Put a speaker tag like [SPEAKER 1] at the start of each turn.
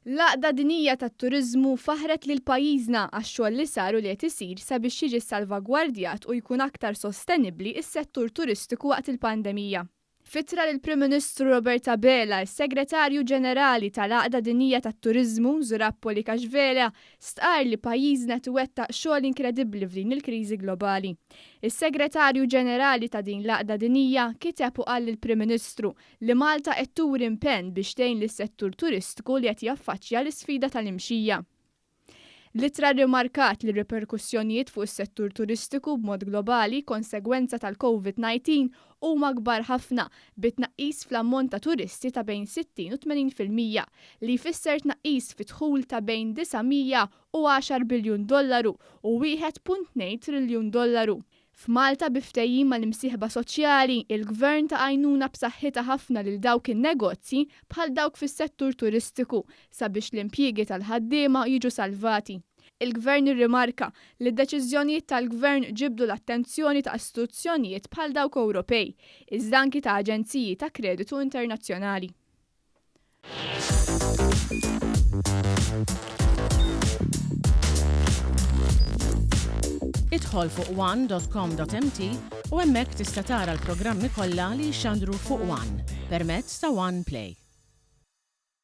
[SPEAKER 1] L-Għaqda Dinjija tat-Turiżmu faħħret lil pajjiżna għax-xogħol li sar u li qed isir sabiex jiġi ssalvagwardjat u jkun aktar sostenibbli s-settur turistiku waqt il-pandemija. F'ittra lill-Prim Ministru Robert Abela, is-Segretarju Ġenerali tal-Għaqda Dinjija tat-Turiżmu, Zurab Polikashvele, stqarr li pajjiżna qed iwettaq xogħol inkredibbli f'din il-kriżi globali. Is-Segretarju Ġenerali ta' din l-Għaqda Dinjija kiteb u qal lill-Prim Ministru li Malta qed turi impenn biex tgħin lis-settur turistiku li qed jaffaċċja l-isfida tal-imxija. L-ittra rrimarkat li r-riperkussjonijiet fuq is-settur turistiku b'mod globali konsegwenza tal-Covid 19 huma kbar ħafna, bi tnaqqis fl-ammont ta' turisti ta' bejn 60 u 80%, li jfisser tnaqqis fid-dħul ta' bejn 910 biljun dollaru u 1.2 triljun dollaru. F'Malta bi ftehim mal-imsieħba soċjali, il-Gvern ta għajnuna b'saħħitha ħafna lil dawk in-negozji bħal dawk fis-settur turistiku sabiex l-impjiegi tal-ħaddiema jiġu salvati. Il-Gvern irrimarka li d-deċiżjonijiet tal-Gvern ġibdu l-attenzjoni ta' istituzzjonijiet bħal dawk Ewropej, iżda anki ta' aġenziji ta' kreditu internazzjonali.
[SPEAKER 2] Idħol fuq one.com.mt u hemmhekk tista' tara l-programmi kollha li jixxandru fuq One permezz ta' One Play.